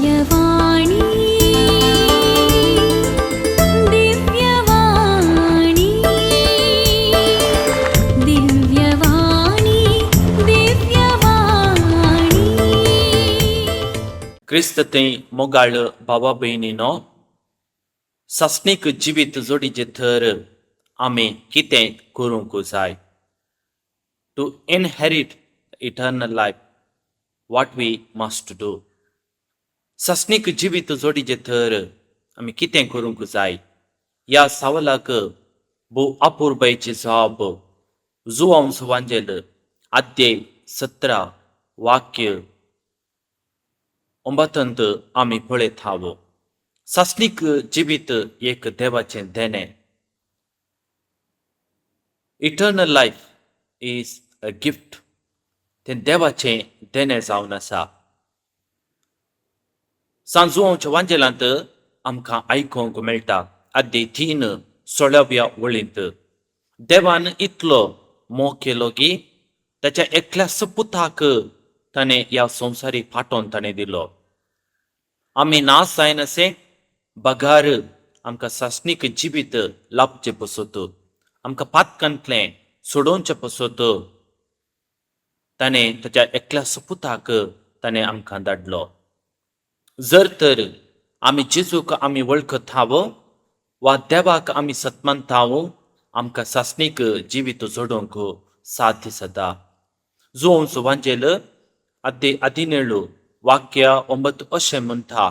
दिव्यवाणी, दिव्यवाणी, दिव्यवाणी, दिव्यवाणी. क्रिस्त थंय मोगाळ भावा भयणीनो, सासणीक जिवीत जोडीचें थर आमी कितें करूंक जाय? To inherit eternal life, what we must do? सासणीक जिवीत जोडीचें थर आमी कितें करूंक जाय? ह्या सवालाक भोव अपुरबायेची जाप जुवांव वांजेल अध्याय 17 वाक्य 9 आमी पळयताव. सासणीक जिवीत एक देवाचें देणें. Eternal life is a gift. तें देवाचें देणें जावन आसा. सांजुवांच्या वांजेलांत आमकां आयकूंक मेळटा, अध्याय 3 16व्या वळींत, देवान इतलो मोग केलो की ताच्या एकल्या सपुताक ताणें ह्या संवसारी पाठोवन ताणें दिलो. आमी ना जायनासें बगार आमकां सासणीक जिवीत लाभचें पसत, आमकां पातकांतलें सोडोवचें पसत ताणें ताच्या एकल्या सपुताक ताणें आमकां धाडलो. जर तर आमी जेजूक आमी वळखताव वा देवाक आमी सतमानताव, आमकां सासणीक जिवीत जोडूंक साध्य जाता. जुवांचो वांजेल अध्याय 17 वाक्य 9 अशें म्हणटा,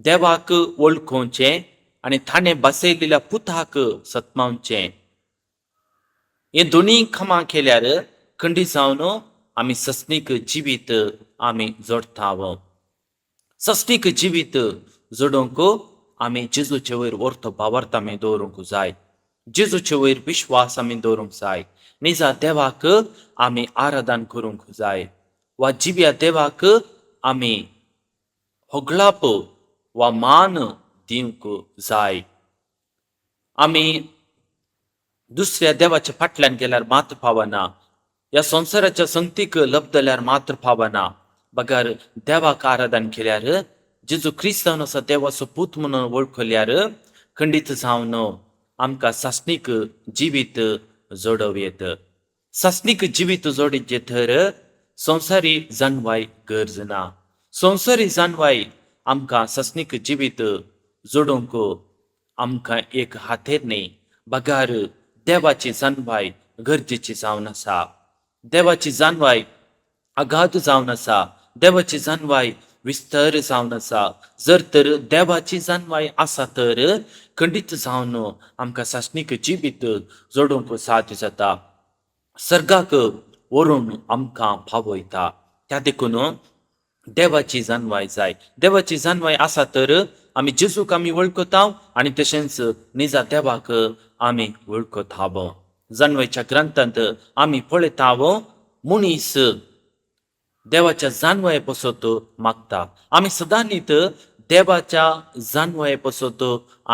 देवाक वळखोवचें आनी ताणें बसयलेल्या पुताक सतमावचें. हे दोनूय कामां केल्यार खंडीत जावन आमी ससणीक जिवीत आमी जोडटाव. ससणीक जिवीत जोडूंक आमी जेजूचे वयर वर्तो भावार्थ आमी दवरूंक जाय. जेजूचे वयर विश्वास आमी दवरूंक जाय. निजा देवाक आमी आराधन करूंक जाय वा जिव्या देवाक आमी होगळाप वा मान दिवंक जाय. आमी दुसऱ्या देवाच्या फाटल्यान गेल्यार मात्र पावना, ह्या संवसाराच्या संगतीक लब्धल्यार मात्र पावना, बगर देवाक आराधन केल्यार, जेजू क्रिस्त जावन आसा देवाचो पूत म्हणून वळखल्यार खंडीत जावन आमकां सासणीक जिवीत जोडव येत. सासणीक जिवीत जोडीचें तर संवसारी जानवाय गरज ना. संवसारी जानवाय आमकां सासणीक जिवीत जोडूंक आमकां एक हातेर न्ही, बगार देवाची जानवाय गरजेची जावन आसा. देवाची जानवाय अगाध जावन आसा. देवाची जानवाय विस्तर जावन आसा. जर तर देवाची जानवाय आसा तर खंडीत जावन आमकां सासणीक जिवीत जोडूंक साध्य जाता. सर्गाक व्हरून आमकां पावयता. त्या देखून देवाची जानवाय जाय. देवाची जानवाय आसा तर आमी जेजूक आमी वळखता आनी तशेंच निजा देवाक आमी वळखता. जानवायच्या ग्रंथांत आमी पळयता, मनीस देवाच्या जानवाये पसत मागता. आमी सदांनीत देवाच्या जानवाये पसत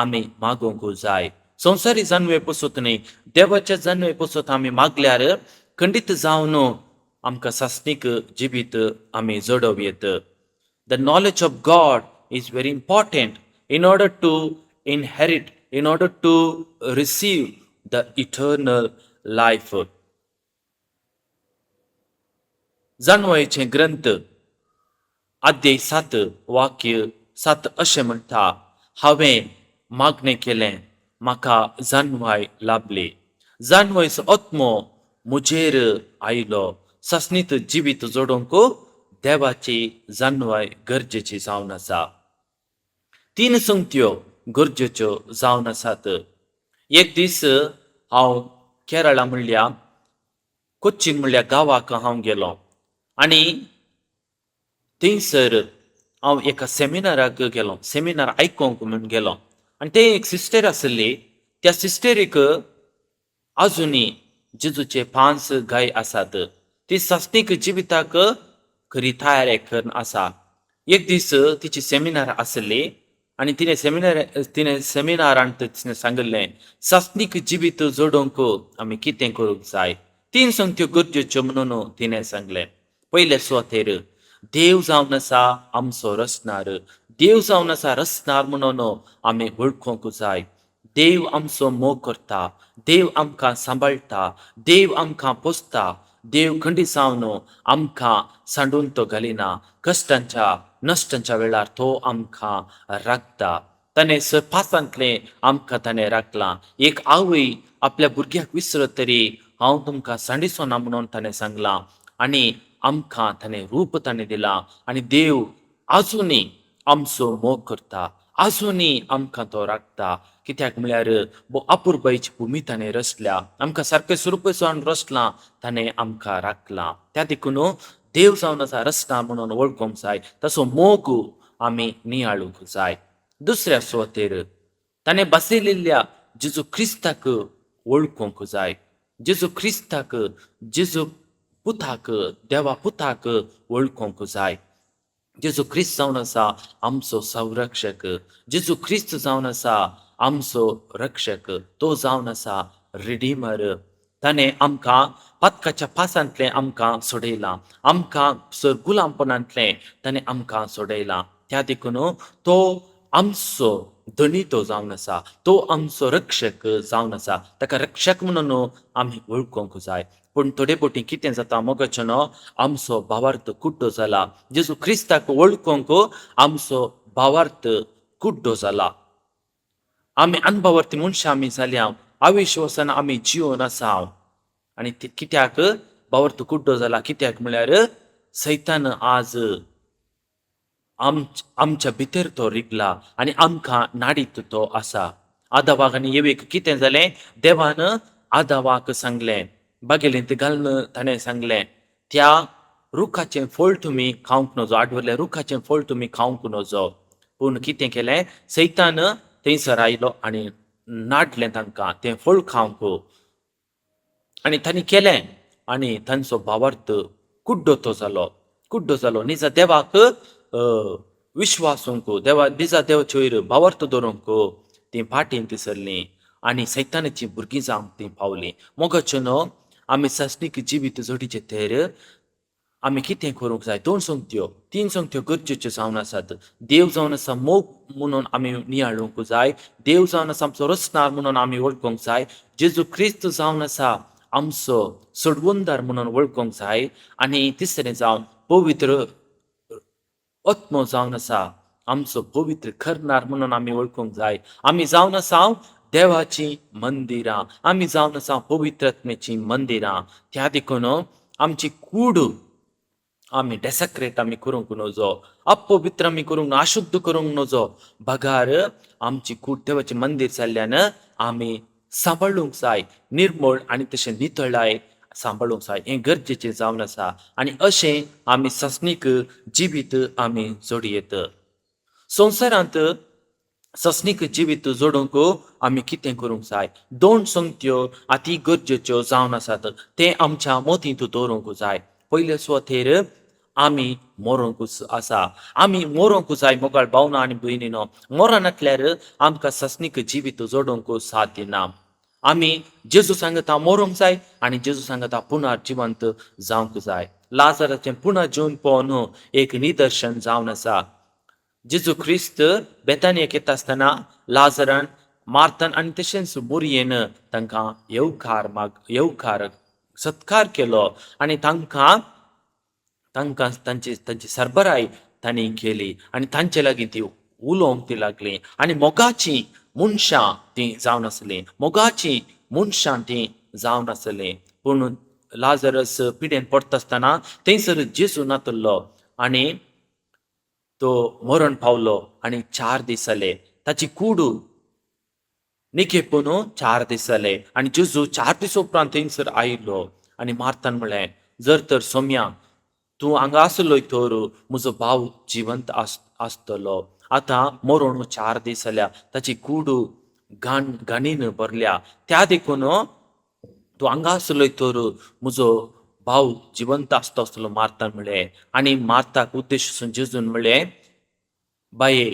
आमी मागूंक जाय. संवसारी जानवे पसत न्ही, देवाच्या जानवे पसत आमी मागल्यार खंडीत जावन आमकां सासणीक जिवीत आमी जोडव येत. The knowledge of God is very important in order to inherit, in order to receive the eternal life. जानवयेचे ग्रंथ अध्याय 7 वाक्य 7 अशें म्हणटा, हांवें मागणें केलें, म्हाका जानवाय लाभली. जानवयचो आत्मो म्हजेर आयलो. सासणीत जिवीत जोडूंक देवाची जानवाय गरजेची जावन आसा. 3 संगत्यो गरजेच्यो जावन आसात. एक दीस हांव केरळा म्हणल्या कोच्चीन म्हणल्या गांवाक हांव गेलो आनी थंयसर हांव एका सेमिनाराक गेलो. सेमिनार आयकोंक म्हूण गेलो आनी ते एक सिस्टर आसली. त्या सिस्टरीक आजुनूय जेजूचे 5 गाय आसात. ती सासणीक जिविताक खरी तयारी करून आसा. एक दीस तिची सेमिनार आसली आनी तिणें सेमिनारांत तिणें सांगिल्लें, सासणीक जिवीत जोडूंक आमी कितें करूंक जाय. 3 संगत्यो गरजेच्यो म्हणून तिणें सांगलें. पयले सुवातेर देव जावन आसा आमचो रचणार. देव जावन आसा रचणार म्हणून आमी वळखूंक जाय. देव आमचो मोग करता, देव आमकां सांबाळटा, देव आमकां पोसता. देव खंडी जावन आमकां सांडून तो घालिना. कश्टांच्या नश्टांच्या वेळार तो आमकां राखता. ताणें सरपासांतलें आमकां ताणें राखलां. एक आवय आपल्या भुरग्याक विसरत तरी हांव तुमकां सांडिचो ना म्हणून ताणें सांगलां आनी आमकां ताणें रूप ताणें दिलां. आनी देव आजुनूय आमचो मोग करता, आजुनूय आमकां तो राखता. कित्याक म्हळ्यार अपुरबायेची भुमी ताणें रचल्या, आमकां सारकें स्वरूप जावन रचलां, ताणें आमकां राखलां. त्या देखून देव जावन आसा रचना म्हणून वळखूंक जाय, तसो मोग आमी नियाळूंक जाय. दुसऱ्या सुवातेर ताणें बसयलेल्या जेजू क्रिस्ताक वळखूंक जाय. जेजू क्रिस्ताक, जेजू पुताक, देवा पुताक वळखूंक जाय. जेजू क्रिस्त जावन आसा आमचो संरक्षक. जेजू क्रिस्त जावन आसा आमचो रक्षक. तो जावन आसा रिडीमर. ताणें आमकां पातकाच्या पासांतलें आमकां सोडयलां, आमकां गुलामपणांतलें ताणें आमकां सोडयलां. त्या देखून तो आमचो धनी तो जावन आसा, तो आमचो रक्षक जावन आसा. ताका रक्षक म्हणून आमी वळखूंक जाय. पूण थोडे बोटी कितें जाता मोगाचें न्हू, आमचो भावार्थ कुड्डो जाला. जेजू क्रिस्ताक वळखूंक आमचो भावार्थ कुड्डो जाला. आमी अनभावार्थी मनशां आमी जाल्या, अविश्वासान आमी जिवन आसा. आनी कित्याक भावार्थ कुड्डो जाला? कित्याक म्हळ्यार सैतान आज आमच्या भितर तो रिगला आनी आमकां नाडीत तो आसा. आदावाक आनी येवेक कितें जालें? देवान आदावाक सांगलें, बागेलेंत घालून ताणें सांगलें, त्या रुखाचें फळ तुमी खावंक नजो, आडवरल्या रुखाचें फळ तुमी खावंक नजो. पूण कितें केलें? सैतान थंयसर आयलो आनी नाडलें तांकां तें फळ खावंक. आनी तांणी केलें आनी तांचो भावार्थ कुड्डो तो जालो, कुड्डो जालो. निजा देवाक विश्वासूंक, देवा निजा देवाचेर भावार्थ दवरूंक तीं फाटीं सरलीं आनी सैतानाचीं भुरगीं जावंक तीं पावलीं. मोगाचें न्हू, आमी सासणीक जिवीत जोडीचें तर आमी कितें करूंक जाय? दोन संगत्यो, तीन संगत्यो गरजेच्यो जावन आसात. देव जावन आसा मोग म्हणून आमी नियाळूंक जाय. देव जावन आसा आमचो रचणार म्हणून आमी वळखूंक जाय. जेजू क्रिस्त जावन आसा आमचो सोडवणदार म्हणून वळखूंक जाय. आनी तिसरें जावन पवित्र आत्मो जावन आसा आमचो पवित्र करणार म्हणून आमी वळखूंक जाय. आमी जावन आसा देवाचीं मंदिरां, आमी जावन आसा पवित्र आत्म्याचीं मंदिरां. त्या देखून आमची कूड आमी डेसेक्रेट आमी करूंक नजो, अपवित्र आमी करूंक, अशुद्ध करूंक नजो. बगार आमची कूड देवाचें मंदीर जाल्ल्यान आमी सांबाळूंक जाय, निर्मळ आनी तशें नितळाय सांबाळूंक जाय. हें गरजेचें जावन आसा. आनी अशें आमी सासणीक जिवीत आमी जोडयेत. संवसारांत सासणीक जिवीत जोडूंक आमी कितें करूंक जाय? दोन संगत्यो अती गरजेच्यो जावन आसात, तें आमच्या मतींत दवरूंक जाय. पयले सुवातेर आमी मरोंक आसा, आमी मरोंक जाय. मोगाळ भावना आनी भयणीनो, मरनातल्यार आमकां सासणीक जिवीत जोडूंक साध्य ना. आमी जेजू सांगता मरोंक जाय आनी जेजू सांगता पुनर जिवंत जावंक जाय. लाजराचें पुनर जिवन पळोवन एक निदर्शन जावन आसा. जेजू क्रिस्त बेतानियेक येता आसतना लाजरान, मार्तान आनी तशेंच मोरयेन तांकां येवकार सत्कार केलो आनी तांकां तांकां तांची तांची सरबराय तांणी केली आनी तांचे लागीं ती उलोवंक ती लागली. आनी मोगाचीं मनशां तीं जावन आसलीं, मोगाचीं मनशां तीं जावन आसलीं. पूण लाजरस पिडेन पडटा आसतना थंयसर जेजू नातल्लो आनी तो मरण पावलो आनी 4 दीस जाले. ताची कूड निकेपून 4 दीस जाले आनी जेजू 4 दीस उपरांत थंयसर आयलो आनी मार्तान म्हणलें, जर तर सोम्या तूं हांगा आसलोय तर म्हजो भाव जिवंत आसतलो. आतां मरण 4 दीस जाल्या, ताची कूड घाणीन भरल्या, त्या देखून तूं हांगा आसलोय तर म्हजो भाव जिवंत आसता आसतलो. मार्तान म्हणलें. आनी मार्ताक उद्देश जेजून म्हणलें, बाये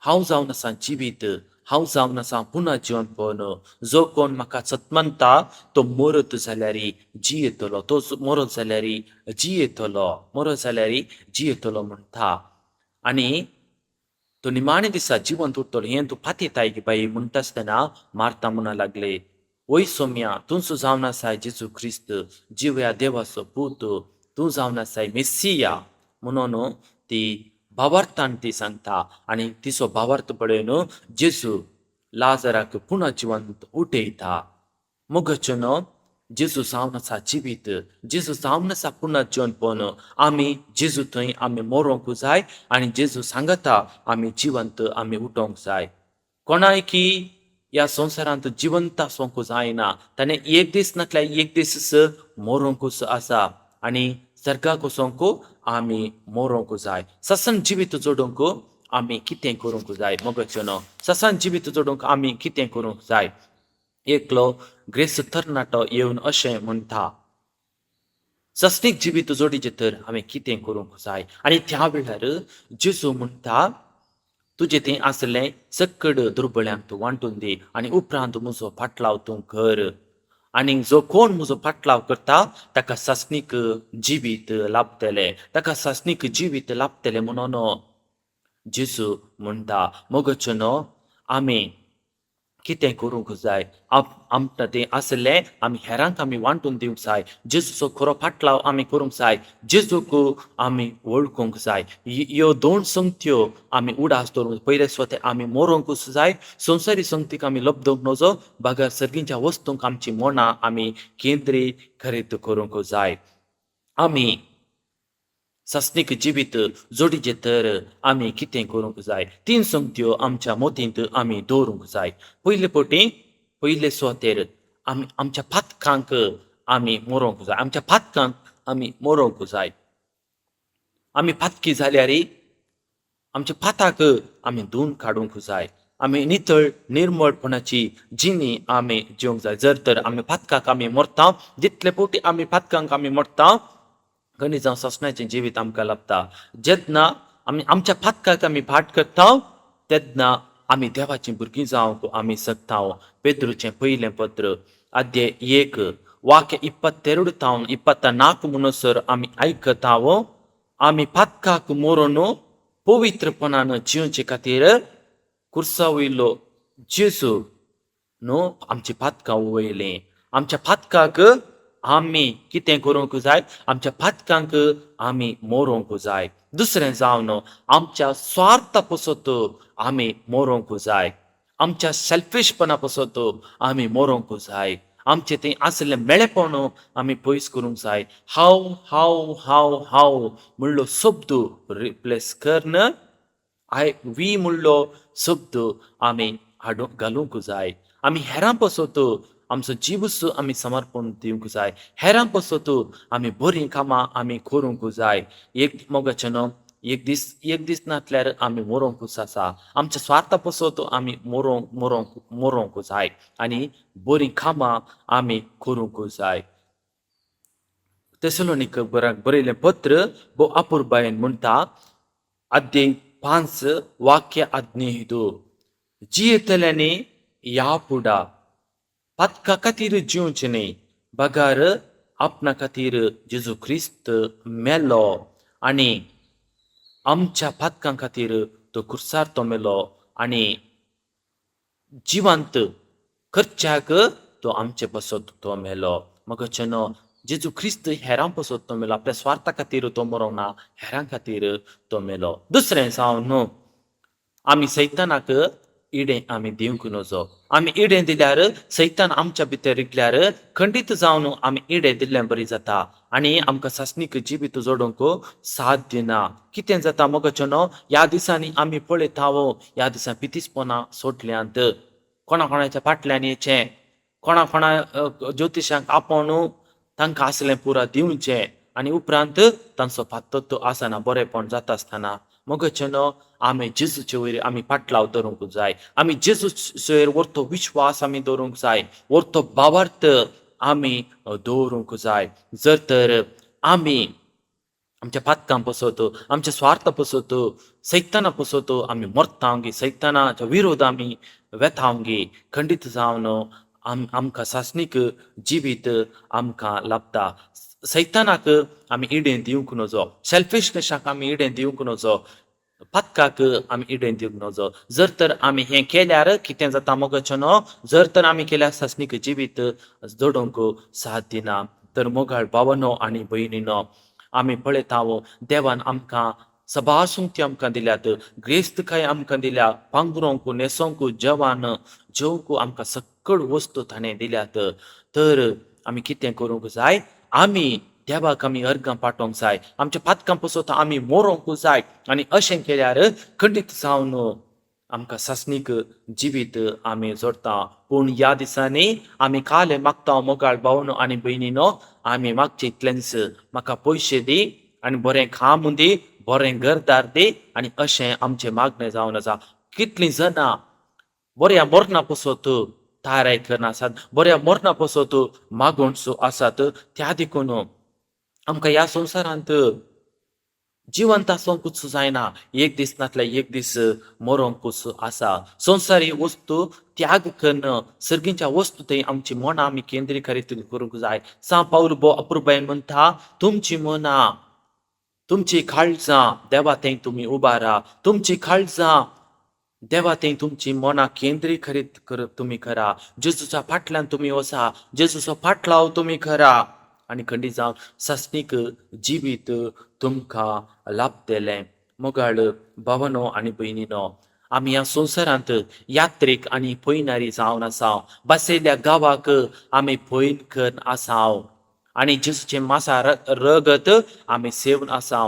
हांव जावन आसा जिवीत हांव जावन आसा पुनः जिवनपण. जो कोण म्हाका सतमनता तो मरत जाल्यार जियेतलो, तो मरत जाल्यार जियेतलो, मरत जाल्यार जियेतलो म्हणटा. आनी तो निमाणे दिसा जिवंत उरतलो हें तूं पातयेताय गे बाई म्हणटा आसतना मार्ता म्हणूंक लागले, वय सोम्या, तूंच जावन आसाय जेजू क्रिस्त, जिव्या देवाचो पूत, तूं जावन आसाय मेसिया म्हणून ती भावार्थान ती सांगता. आनी तिचो भावार्थ पळोवन जेजू लाजराक पुनः जिवंत उठयता. मोगाचें जेजू जावन आसा जिवीत, जेजू जावन आसा पुनः जिवनपण. आमी जेजू थंय आमी मरोंक जाय आनी जेजू सांगता आमी जिवंत आमी उठोवंक जाय. कोणाय की ह्या संवसारांत जिवंत आसूंक जायना, ताणें एक दीस नासल्यार एक दीस मरोंकूच आसा आनी सर्गाक वचोंक आमी मरोंक जाय. ससन जिवीत जोडूंक आमी कितें करूंक जाय? मोगाचें ससन जिवीत जोडूंक आमी कितें करूंक जाय? एकलो ग्रेस तरणाटो येवन अशें म्हणटा, सस्नीक जिवीत जोडीचें तर हांवें कितें करूंक जाय? आनी त्या वेळार जेजू म्हणटा, तुजें थंय आसलें सकड दुर्बळ्यांक तूं वांटून दी आनी उपरांत म्हजो फाटलाव तूं कर. आनी जो कोण म्हजो फाटलाव करता ताका सासणीक जिवीत लाभतलें, ताका सासणीक जिवीत लाभतलें म्हणून जेजू म्हणटा. मोगाचें आमी कितें करूंक जाय? आमकां तें आसलें आमी हेरांक आमी वांटून दिवंक जाय. जेजूचो खरो फाटलाव आमी करूंक जाय, जेजूक आमी वळखूंक जाय. ह्यो दोन संगत्यो आमी उडास दवरूंक. पयले सुवातेर आमी मरोंकूच जाय, संवसारी संगतीक आमी लब्दोवंक नजो, बगर सर्गीच्या वस्तूंक आमची मनां आमी केंद्रीय खरेद करूंक जाय. आमी सासणीक जिवीत जोडीचें तर आमी कितें करूंक जाय? तीन संगत्यो आमच्या मतींत आमी दवरूंक जाय. पयले पटी पयले सुवातेर आमी आमच्या पातकांक आमी मरोंक जाय, आमच्या पातकांक आमी मरोंक जाय. आमी पातकी जाल्यार आमच्या पाताक आमी धुवन काडूंक जाय. आमी नितळ निर्मळपणाची जिणी आमी जिवंक जाय. जर तर आमी पातकाक आमी मरता, जितले फावटी आमी पातकांक आमी मरता खंय जावं ससण्याचें जिवीत आमकां लाभता. जेन्ना आमी आमच्या पातकाक आमी फाट करता तेन्ना आमी देवाचीं भुरगीं जावंक आमी शकता. पेद्रूचें पयलें पत्र अध्याय 1 वाक्य 22 तावन 24 म्हणसर आमी आयकता, आमी पातकाक मरून पवित्रपणान जिवचे खातीर कुर्सा वयलो जेजू न्हू आमची पातकां वयलीं. आमच्या पातकाक आमी कितें करूंक जाय? आमच्या पातकांक आमी मरोंक जाय. दुसरें जावन आमच्या स्वार्था पसत आमी मरोंक जाय, आमच्या सेल्फिशपणा पसत आमी मरोंक जाय. आमचें तें आसलें मेळेपण आमी पयस करूंक जाय. हांव हांव हांव हांव म्हणलो शब्द रिप्लेस करन I we म्हणलो शब्द आमी हाडूंक घालूंक जाय. आमी हेरां पसत आमचो जीवच आमी समर्पण दिवंक जाय. हेरां पसत आमी बरीं कामां आमी करूंक जाय. एक मोगाचें न्हू एक दीस एक दीस नासल्यार आमी मरोंकूच आसा. आमच्या स्वार्था पसत आमी मरोंक मरोंक मरोंक जाय आनी बरीं कामां आमी करूंक जाय. तेसलोनीक बरयलें पत्र भोव अपुरबायेन म्हणटा, अध्याय 5 वाक्य 15, जियेतल्यांनी ह्या फुडा पातका खातीर जिवचें न्हय, बगर आपणा खातीर जेजू क्रिस्त मेलो आनी आमच्या पातकां खातीर तो कुर्सार तो मेलो आनी जिवंत करच्याक तो आमचे पासत तो मेलो. म्हाका न्हू जेजू क्रिस्त हेरां पासत तो मेलो, आपल्या स्वार्था खातीर तो मरोंक ना, हेरां खातीर तो मेलो. दुसरें जावन न्हू आमी सैतानाक इडें आमी दिवंक नजो. आमी इडें दिल्यार सैतान आमच्या भितर रिगल्यार खंडीत जावन आमी इडें दिल्लें बरी जाता आनी आमकां सासणीक जिवीत जोडूंक साध्य ना. कितें जाता मोगाचें न्हू, ह्या दिसांनी आमी पळयता, ह्या दिसांनी पितिसपणां सोडल्यांत, कोणा कोणाच्या फाटल्यान येचें, कोणा कोणा ज्योतिशांक आपोवन तांकां आसलें पुरा दिवचें आनी उपरांत तांचो पात्तो आसना, बरेंपण जाता आसतना. मोगाचें न्हू आमी जेजूचे वयर आमी फाटलाव दवरूंक जाय. आमी जेजूचेर वरतो विश्वास आमी दवरूंक जाय, वरतो भावार्थ आमी दवरूंक जाय. जर तर आमी आमच्या पातकां पसत, आमच्या स्वार्थ पसत, सैताना पसत आमी मरतांगी, सैतानाच्या विरोध आमी वेतांगी, खंडीत जावन आमकां सासणीक जिवीत आमकां लाभता. सैतानाक आमी इडें दिवंक नजो, सेल्फिशनेसाक आमी इडें दिवंक नजो, पातकाक आमी इडें दिवंक नजो. जर तर आमी हें केल्यार कितें जाता मोगाचें न्हू, जर तर आमी केल्यार सासणीक जिवीत जोडूंक साथ दिना. तर मोगाळ भावानो आनी भयणीनो, आमी पळयता देवान आमकां सभार सुंगती आमकां दिल्यात, ग्रेस्तकाय आमकां दिल्या, पांगरूंक, न्हेसोंक, जेवण जेवंक आमकां सकळ वस्तू ताणें दिल्यात. तर आमी कितें करूंक जाय, आमी देवाक आमी अर्गां पाठोवंक जाय, आमच्या पातकां पसत आमी मोरोंक जाय आनी अशें केल्यार खंडीत जावन आमकां सासणीक जिवीत आमी जोडटा. पूण ह्या दिसांनी आमी काले मागता मोगाळ भावनो आनी भयणीनो, आमी मागचे इतलेंच, म्हाका पयशे दी आनी बरें काम दी, बरें घरदार दी, आनी अशें आमचें मागणें जावन आसा. कितलीं जाणां बऱ्या मरणा पसत तयाराय करना आसात, बऱ्या मरणा पसत मागोणसो आसात. त्या देखून आमकां ह्या संवसारांत जिवंत आसूंकूच जायना, एक दीस नातल्यार एक दीस मरोंकूच आसा. संवसारी वस्तू त्याग कन्न सर्गीच्या वस्तू थंय आमची मनां आमी केंद्रीकृत करूंक जाय. सांव पावल भोव अपुरबायेन म्हणटा, तुमची मनां, तुमची काळजां देवा थंय तुमी उबारा, तुमची काळजां देवा थंय तुमची मनां केंद्रीकृत कर तुमी करा, जेजूच्या फाटल्यान तुमी वसा, जेजूचो फाटलाव तुमी करा आनी खंडीत जावन सासणीक जिवीत तुमकां लाभतलें. मोगाळ भावानो आनी भयणीनो, आमी ह्या संवसारांत यात्रीक आनी पयणारी जावन आसा. बसयल्ल्या गांवाक आमी पयण करून आसा आनी जेजूचें मासा रगत आमी सेवन आसा.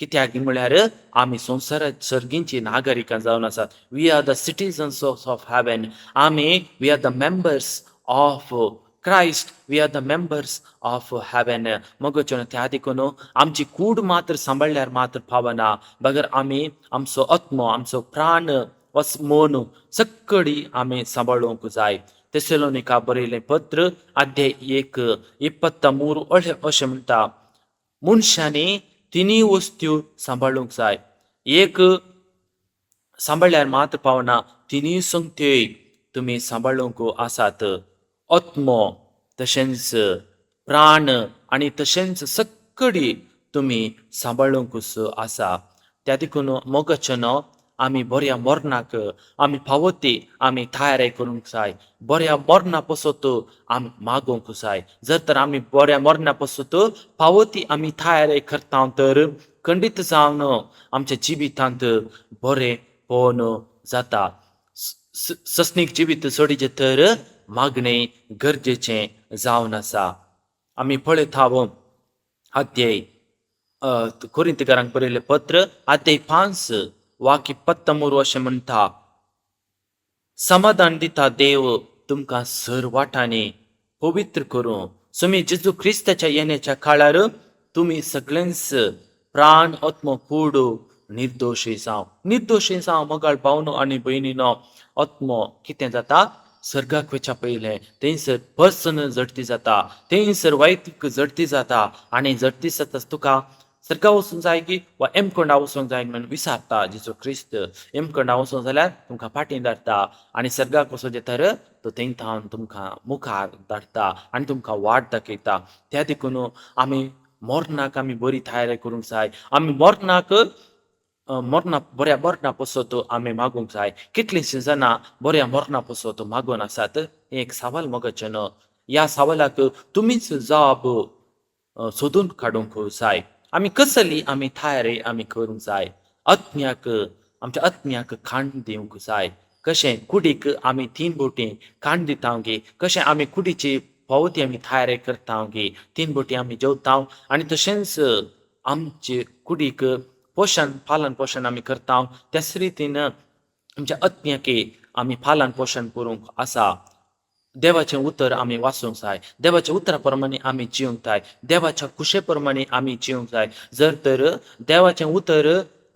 कित्याक म्हळ्यार आमी संवसारांत सर्गींची नागरिकां जावन आसात. We are the citizens of heaven. आमी we are the members of Christ, we are the members of heaven. मगोचें त्या देखून आमची कूड मात्र सांबाळ्ळ्यार मात्र पावना, बगर आमी आमचो आत्मो, आमचो प्राण, वस मन सक्कडी आमी सांबाळूंक जाय. तेसेलोनिका बरयलें पत्र अध्याय 1 23 अशें म्हणटा, मनशांनी तिनूय वस्तू सांबाळूंक जाय. एक सांबाळ्ळ्यार मात्र पावना, तिनूय संगत्योय तुमी सांबाळूंक आसात. आत्मो, तशेंच प्राण आनी तशेंच सक्कडी तुमी सांबाळूंकच आसा. त्या देखून मोगाचें न्हू, आमी बऱ्या मरणाक आमी फावो ती आमी तयारी करूंक जाय. बऱ्या मरणा पसत आमी मागोवंक जाय. जर तर आमी बऱ्या मरणा पसत फावो ती आमी तयारी करता तर खंडीत जावन आमच्या जिवितांत बरें पळोवन जाता. सस्नीक जिवीत सोडीचें तर मागणें गरजेचें जावन आसा. आमी पळयता अध्याय कोरिंतकारांक बरयल्लें पत्र अध्याय 5 वाक्य 19 अशें म्हणटा, समाधान दिता देव तुमकां सर वाटांनी पवित्र करूं. सुमी जेजू क्रिस्ताच्या येण्याच्या काळार तुमी सगळेंच प्राण, आत्मो, कूड निर्दोशी जावं. निर्दोशी जावं. मोगाळ भावनो आनी भयणीनो, आत्मो कितें जाता, सर्गाक वचच्या पयलें थंयसर पर्सन जडती जाता, थंयसर वैयक्तीक जडती जाता आनी जडती जाता तुका सर्गा वचूंक जाय की वा एमकोंडा वचूंक जाय म्हणून विचारता जेजू क्रिस्त. एमकोंडा वचूंक जाल्यार तुमकां फाटीं धाडटा आनी सर्गाक वचोचें तर तो थंय थावन तुमकां मुखार धाडटा आनी तुमकां वाट दाखयता. त्या देखून आमी मरणाक आमी बरी तयारी करूंक जाय. आमी मरणाक मरणा बऱ्या मरणा पसत आमी मागूंक जाय. कितलींशीं जाणां बऱ्या मरणा पसत मागून आसात, हें एक सवाल मोगाचें न्हू. ह्या सवालाक तुमीच जाप सोदून काडूंक जाय. आमी कसली आमी तयारी आमी करूंक जाय. आत्म्याक, आमच्या आत्म्याक खाण दिवंक जाय. कशें कुडीक आमी 3 बोटी खाण दिता गे, कशें आमी कुडीची फावो आमी तयारी करता गे, 3 बोटी आमी जेवता आनी तशेंच आमचे कुडीक पोशण, पालन पोशण आमी करता, त्याच रितीन आमच्या आत्म्याक आमी पालन पोशण करूंक आसा. देवाचें उतर आमी वाचूंक जाय, देवाच्या उतरा प्रमाणे आमी जिवंक जाय, देवाच्या खुशे प्रमाणे आमी जिवंक जाय. जर तर देवाचें उतर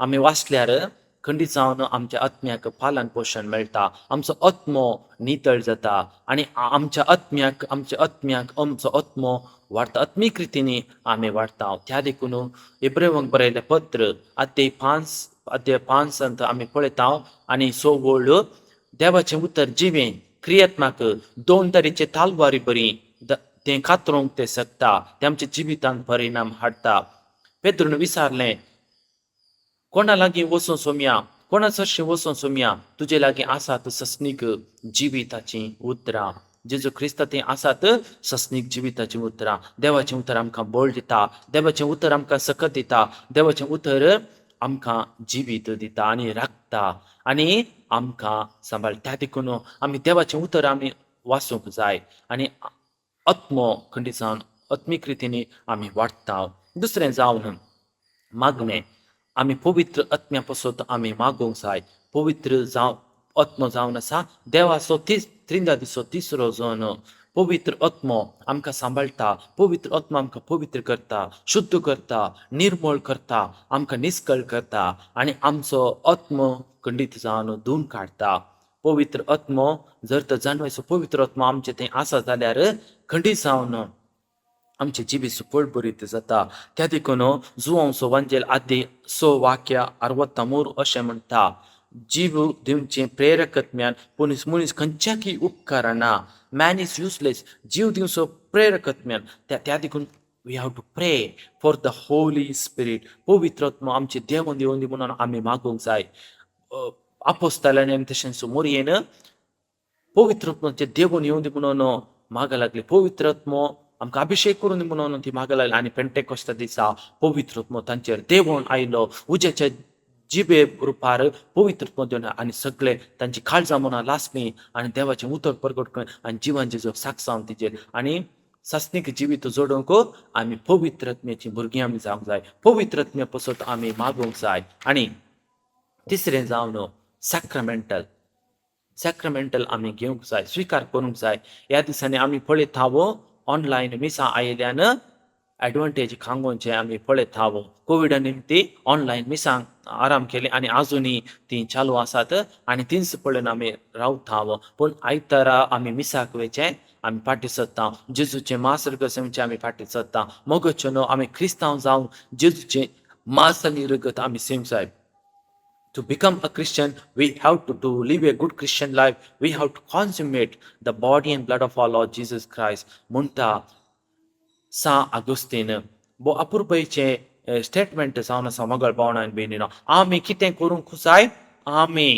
आमी वाचल्यार खंडीत जावन आमच्या आत्म्याक पालन पोशण मेळटा, आमचो आत्मो नितळ जाता आनी आमच्या आत्म्याक आमच्या आत्म्याक आमचो आत्मो वाडटा, आत्मीक रितीनी आमी वाडटा. त्या देखून इब्रेवांक बरयलें पत्र अध्याय 5 अध्याय 5 आमी पळयता आनी 6 देवाचें उतर जिवें क्रियात्मक दोन तरेचे तालवारी बरी तें कातरूंक तें शकता, तें आमच्या जिवितांत परिणाम हाडटा. पेद्रून विचारलें, कोणा लागीं वचून सोमया, कोणा सरशीं वचून सोमया, तुजे लागीं आसात सस्नीक जिविताचीं उतरां. जेजू क्रिस्त तीं आसात सस्नीक जिविताचीं उतरां. देवाचें उतर आमकां बळ दिता, देवाचें उतर आमकां सकत दिता, देवाचें उतर आमकां जिवीत दिता आनी राखता आनी आमकां सांबाळटा. त्या देखून आमी देवाचें उतर आमी वाचूंक जाय आनी आत्मो खंडीत जावन आत्मीक रितीनी आमी वाडटा. दुसरें जावन मागणें, आमी पवित्र आत्म्या पासत आमी मागूंक जाय. पवित्र जावं आत्मो जावन आसा देवाचो त्रिंदादीचो तिसरो जन. पवित्र आत्मो आमकां सांबाळटा, पवित्र आत्मो आमकां पवित्र करता, शुद्ध करता, निर्मळ करता, आमकां निस्कळ करता आनी आमचो आत्मो खंडीत जावन धुवन काडटा. पवित्र आत्मो जर तर जानवायचो पवित्र आत्मो आमचे थंय आसा जाल्यार खंडीत जावन आमचें जिवीत सुफळ बरीत जाता. त्या देखून जुवांवचो वांजेल आदी 6 वाक्य 63 अशें म्हणटा, जीव दिवचें प्रेरक आत्म्यान पूण मनीस खंयच्याकय उपकारना. Man is useless. जीव दिवचो प्रेरक आत्म्यान. त्या देखून we have to pray for the Holy Spirit. पवित्र आत्मो आमचें देवून दिवन दी म्हणून आमी मागूंक जाय. आपोस्तालांनी आनी तशेंच मोरयेन पवित्र आत्माचें देवून येवन दी म्हणून मागं लागली. पवित्र आत्मो आमकां अभिशेक करून दी म्हणून ती मागं लागली आनी पेंटेकोस्ता दिसा पवित्र आत्मो तांचेर देवून आयलो. उज्याच्या जिबे रुपार पवित्र आत्मो देवन आनी सगळे तांची काळजां मनां लासलीं आनी देवाचें उतर परगट करून आनी जिवान जेजूक साक्ष जावन तिचेर आनी सासणीक जिवीत जोडूंक आमी पवित्र आत्म्याचीं भुरगीं आमी जावंक जाय. पवित्र आत्म्या पासत आमी मागूंक जाय. आनी तिसरें जावन सॅक्रमेंटल, सॅक्रमेंटल आमी घेवंक जाय, स्विकार करूंक जाय. ह्या दिसांनी आमी पळयता ऑनलायन मिसां आयिल्ल्यान एडवांटेज खांगोवचें आमी पळयता. कोविडा निमती ऑनलायन मिसांक आराम केली आनी आजुनूय ती चालू आसात आनी तींच पळोवन आमी रावता. पूण आयतारा आमी मिसाक वयचें आमी फाटीं सरता, जेजूचें मास रगत सेवचें आमी फाटीं सरता. मोगोचें न्हू आमी क्रिस्तांव जावन जेजूचें मास आनी रगत आमी सेवंक जाय. To become a Christian, we have to live a good Christian life. We have to consummate the body and blood of our Lord Jesus Christ. म्हणटा सा आगोस्तीन. बो अपुरबायेचें स्टेटमेंट जावन आसा मगळ भावणान भयणीनो. आमी कितें करूंक जाय? आमी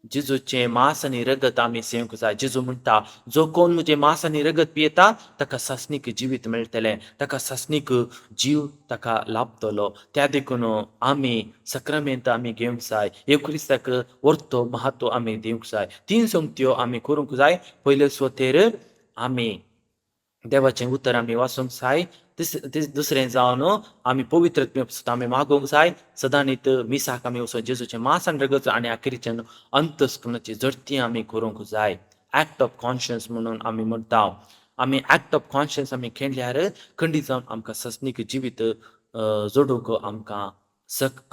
जेजूचें मास आनी रगत आमी सेवंक जाय. जेजू म्हणटा, जो कोण म्हजें मास आनी रगत पियेता ताका सासणीक जिवीत मेळटलें, ताका सासणीक जीव ताका लाभतलो. त्या देखून आमी सक्रामेंत आमी घेवंक जाय, येवक्रिस्ताक व्हरतो महत्व आमी दिवंक जाय. तीन संगत्यो आमी करूंक जाय. पयले सुवातेर आमी देवाचें उतर आमी वाचूंक जाय. दुसरें जावन आमी पवित्र आमी मागूंक जाय. सदांनीत मिसाक आमी वचून जेजूचें मास आनी रगत आनी आखरीचें अंतस्करणाची जडती आमी करूंक जाय. एक्ट ऑफ कॉन्शियन्स म्हणून आमी म्हणटा. आमी एक्ट ऑफ कॉन्शियन्स आमी केल्यार खंडीत जावन आमकां सस्नीक जिवीत जोडूंक आमकां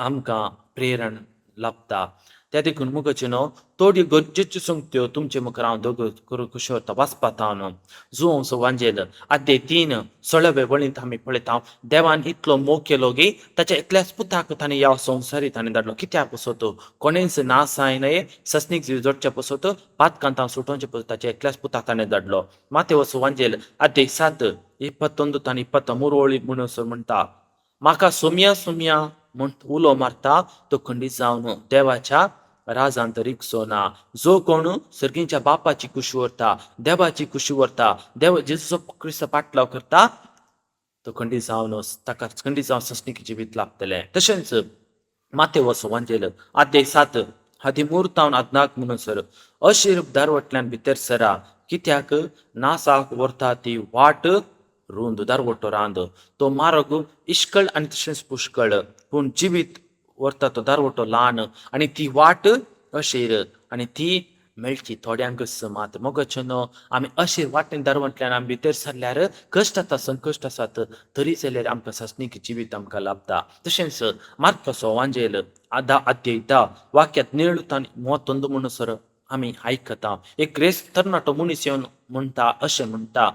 आमकां प्रेरण लाभता. त्या देखून मुगोचें न्हू थोड्यो गरजेच्यो संगत्यो तुमचे मुखार हांव दोग करूंक खुशी वता वाचपात हांव न्हू. जुवांवचो वांजेल आद्य 3 16 वळींत आमी पळयता, देवान इतलो मोग केलो की ताच्या एकल्याच पुताक ताणें ह्या संवसारी ताणें धाडलो. कित्याक पसत कोणेंच ना जायना सस्नीक जीव जोडच्या पसत पातकांत सुटोवचे पसत ताच्या एकल्याच पुताक ताणें धाडलो. मातेवचो वांजेल आद्य 7 21 आनी 23 वळी म्हणून म्हणटा, म्हाका सोमया सोमया म्हण उलो मारता तो खंडीत जावन देवाच्या राजांत रिगचो ना. जो कोण सर्गींच्या बापाची खुशी व्हरता, देवाची खुशी व्हरता, देव जेजूचो क्रिस्त पाटलाव करता तो खंडीत जावन ताका खंडीत जावन सस्नीक जिवीत लाभतलें. तशेंच मातेवचो वांजेल आद्य 7 13 14 म्हणून सर अशीर दारवटल्यान भितर सरा, कित्याक नासाक व्हरता ती वाट रुंद, दारवटो रांद, तो मार्ग इश्कळ आनी तशेंच पुष्कळ, पूण जिवीत व्हरता तो दारवटो ल्हान आनी ती वाट अशीर आनी ती मेळची थोड्यांकच मात. मोगाचें न्हू आमी अशीर वाटेन दारवटल्यान आमी भितर सरल्यार कश्ट आतां संकश्ट आसात तरी जाल्यार आमकां सासणीक जिवीत आमकां लाभता. तशेंच मार्काचो वांजेल 10 ಅಧ್ಯಾಯ ವಾಕ್ಯ 17 ತಾನೆ 31 म्हणसर आमी आयकता. एक ग्रेस्त तरणाटो मनीस येवन म्हणटा, अशें म्हणटा,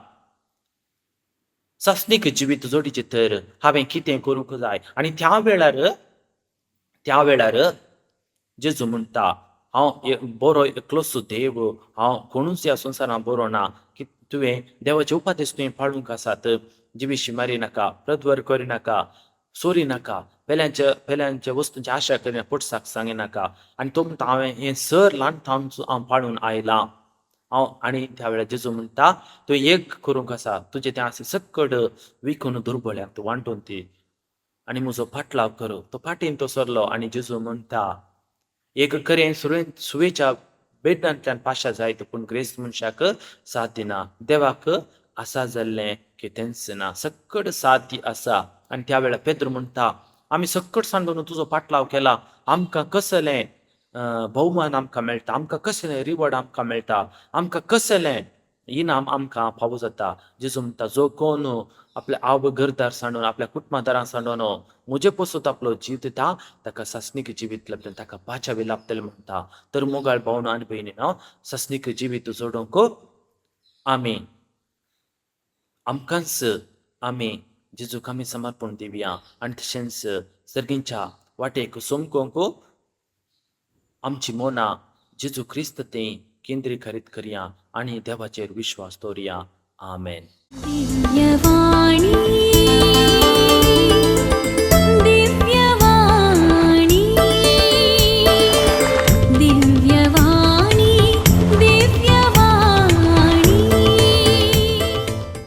सासणीक जिवीत जोडीचें तर हांवें कितें करूंक जाय? आनी त्या वेळार जेजू म्हणटा, हांव बरो एकलोच देव, हांव कोणूच ह्या संवसारांत बरो ना की तुवें देवाचे उपदेश तुवें पाळूंक आसात, जिविशी मारी नाका, प्रद्वर करिनाका, चोरी नाका, पेल्यांच्या पेल्यांच्या वस्तूंची आशा करिना, पोटसाक सांगिनाका. आनी तो म्हणटा, हांवें हें सर ल्हान थावन हांव पाळून आयलां हांव. आनी त्या वेळार जेजू म्हणटा, तुवें एक करूंक आसा, तुजें तें आसा सक्कड विकून दुर्बळ्याक तूं वांटून दी आनी म्हजो फाटलाव कर. तो फाटीन तो सरलो. आनी जेजू म्हणटा, एक करें सुरे सुवेच्या बेडनांतल्यान पाशा जायत, पूण ग्रेस्त मनशाक साध्य ना. देवाक आसा जाल्लें कितेंच ना, सक्कड साध्य आसा. आनी त्या वेळार पेद्रू म्हणटा, आमी सक्कड सांडून तुजो पाटलाव केला, आमकां कसलें भोवमान आमकां मेळटा? आमकां कसलें रिवॉर्ड आमकां मेळटा? आमकां कसलें इनाम आमकां फावो जाता? जेजू म्हणटा, जो कोण आपल्या आवय घरदार सांडून, आपल्या कुटुंबादारां सांडून म्हजे पसत आपलो जीव दिता, ताका सासणीक जिवीत लाबतलें, ताका पाचावी लाबतलें म्हणटा. तर मोगाळ भावनो आनी भयणीनो, सासणीक जिवीत जोडूंक आमी आमकांच आमी जेजूक आमी समर्पण दिवया आनी तशेंच सर्गींच्या वाटेक सोमकोंक आमची मनां जेजू क्रिस्त ते केंद्रीकृत करया आनी देवाचेर विश्वास दवरया. आमेन. दिव्यवाणी.